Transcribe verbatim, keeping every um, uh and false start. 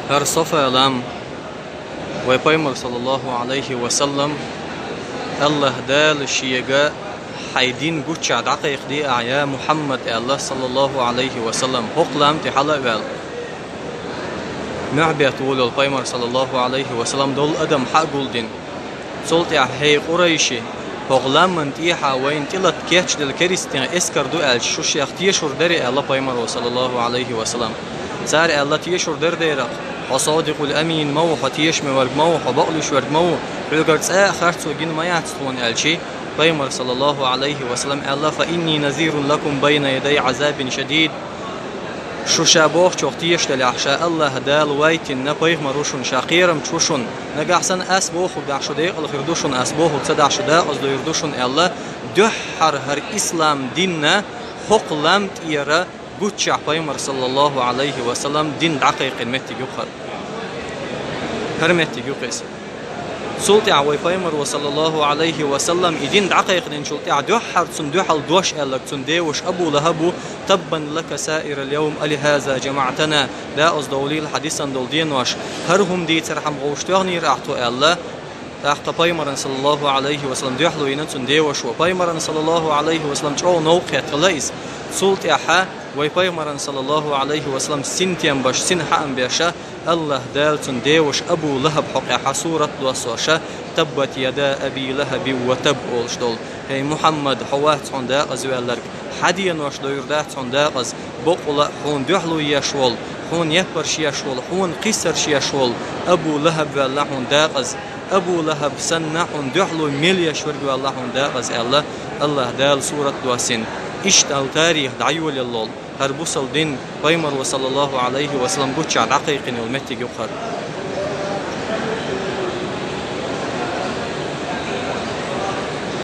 ХӀара Сафа лам, вай Пайхамар, саллаллаху Ӏалайхи ва саллам, Аллаха Дала шега: «Хьай дин гуччахь дӀакхайкхаде ахь, я Мухьаммад», — аьлла, саллаллаху Ӏалайхи ва саллам, хӀокху лам тӀе хьала а ваьлла. Мухьбет волу йолу Пайхамар, саллаллаху Ӏалайхи ва саллам, долу адам хьа а гулдина. Цул тӀаьхьа: «ХӀей, къурайши, хӀокху ламман тӀехьа вайна тӀелатта кечделла керстанийн эскар ду», — аьлча, шу шех тешур дарий аьлла Пайхамаро, саллаллаху Ӏалайхи ва саллам. Цара аьлла: «Тешур дара дера, хьо содикъул амин ма ву, хьо тешаме верг ма ву, хьо бакълуьйш верг ма ву, хьоьгара цкъа а харцо гина ма яц тхуна», — аьлча, Пайхамар, саллаллаху Ӏалайхи ва саллам, аьлла: «Фа инни назирун лакум байна ядай Ӏазабин шадид». Шу ша бохучух тешаш делахь, ша Аллаха Дала вайтина пайхамар ву шуна, ша кхерамча ву шуна. Нагахь санна ас бохург дахь шу декъала хир ду шуна, ас бохург ца дахь шу декъаза дойр ду шуна аьлла, дуьххьара хӀара ислам динна хӀокху лам тӀера гуччахь Пайхамар, саллаллаху Ӏалайхи ва саллам, дин дӀакхайкхина меттиг ю хӀара. ХӀара меттиг ю кхеза. Цул тӀаьхьа вай Пайхамаро, саллаллаху Ӏалайхи ва саллам, и дин дӀакхайкхинчул тӀаьхьа дуьххьара цунна дуьхьал дош аьлларг цунна деваша Абу ЛахӀаб ву: «Таббан лака саирал явм, алихаза жамаӀтана». Декъаза довлийла хьан дисан долу денош, хӀара хӀума дийцархьама вовшах тоьхнера ахь тхо аьлла. ТӀаккха Пайхамаран, саллаллаху Ӏалайхи ва саллам, дуьхьало йина цунна деваша ву. Пайхамаран, саллаллаху Ӏалайхи ва саллам, чӀогӀа новкъа хеттала иза. Цул тӀаьхьа вай Пайхамаран, саллаллаху Ӏалайхи ва саллам, синтем беш, син хьаам беш, Аллаха Дала цунна деваша Абу ЛахӀаб хьокъехь сурат доссош: «Таббат яда Аби ЛахӀабин ва таб», — олуш долу. «ХӀей Мухьаммад, хьо вац хьуна декъаза ваьлларг, хьан денош дойр дац хьуна декъаза, бакъ а хьуна дуьхьало еш волу, хьуна яппарш еш волу, хьуна кхиссарш еш волу Абу ЛахӀаб ваьлла хьуна декъаза. Абу ЛахӀаб санна хьуна дуьхьало мел еш верг ваьлла хьуна декъаза», — аьлла, Аллаха Дала сурат доссина. Иштта ал тарих дӀайолаялла волу хӀара бусалба дин Пайхамаро, саллаллаху Ӏалайхи ва саллам, гуччахь дӀакхайкхина йолу меттиг ю хӀара.